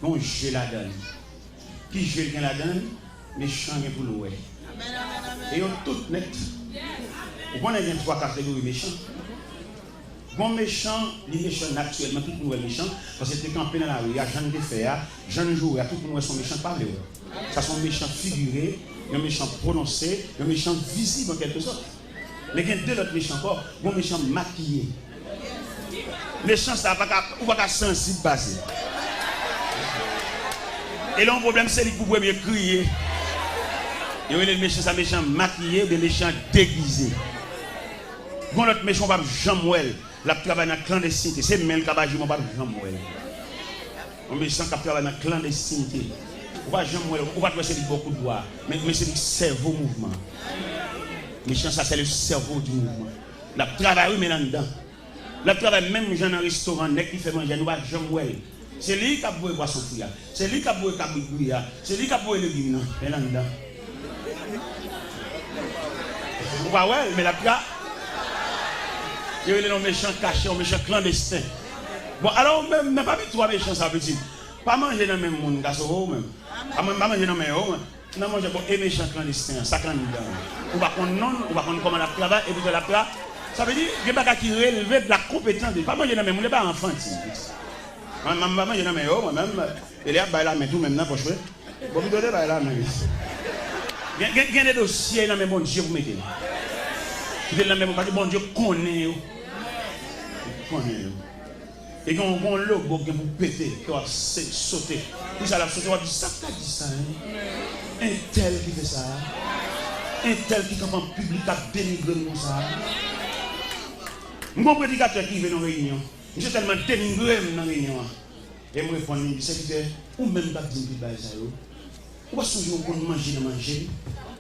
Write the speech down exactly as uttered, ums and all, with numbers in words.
Gon je ladan l. Ki je l gen ladan l? Mechan gen pou l wè. E yo tout nèt. Ou konnen gen twa kategori mechan. Gon mechan, li mechan natirèlman, tout moun wè l mechan, paske l te kanpe nan lari a, jan l te fè a, jan l joure a, tout moun wè s on mechan, l pa vle wè. Sa s on mechan figire, yon mechan pwononse, yon mechan vizib an kèlke sòt. Men gen de lòt mechan ankò, gon mechan makiye. Mechan sa pa ka, ou pa ka sansib pase. E lè yon pwoblèm, se li k pou premye kriye. Yo rele l mechan sa, mechan makiye oubyen mechan degize. Gon lòt mechan w p ap janm wè l. L ap travay nan klandestinite. Se men l k ap aji, men w p ap janm wè l. Yon mechan k ap travay nan klandestinite. Ou pa janm wè l, ou pa t wè se li k ba w kout bwa. Men, men se li k sèvo mouvman. Mechan sa, c'est le cerveau du mouvement. L ap travay, wi, men l anndan. L ap travay menm jan nan restoran, nèg ki fè manje a, nou pa janm wè l. Se li k ap voye pwason fri a. Se li k ap voye kabrit griye a. Se li k ap voye legim nan. Men l anndan. Ou pa wè l, men l ap tra. Yo rele l yon mechan kache, yon mechan klandesten. Bon, alò, ou menm, nan pami twa mechan sa, pitit, pa manje nan men moun, gason, ou menm. Pa man-, pa manje nan men yo, ou menm. Nan manje, bon, e mechan klandesten an, sa k anndan an. Ou pa konn non l, ou pa konn kòman l ap travay, epi tou l ap tra-, sa vle di, gen bagay ki releve de la konpetans de, pa manje nan men moun, e pa anfantil. Mwen, mwen, mwen pa manje nan men yo, mwen menm, e lè y ap bay lamen tou, menm nan pòch mwen. Bon, pito te bay lamen. Gen, gen, gen de dosye nan men Bondye pou mete l. Kite l nan men Bondye, Bondye konnen yo. Li konnen yo. E gen yon, gen yon logo k gen pou pete, ke w ap se-, sote. Pou sa l ap sote, w ap di, "Sa k ta di sa, en? Entèl ki fè sa a? Entèl ki kanpe an piblik ap denigre m konsa a?" M gen yon predikatè ki rive nan reyinyon. Misye tèlman denigre m nan reyinyon an. E m reponn li, m di, "Sèvitè, ou menm k ap di m tout bagay sa yo, ou pa sonje ou konn manje nan manje m?"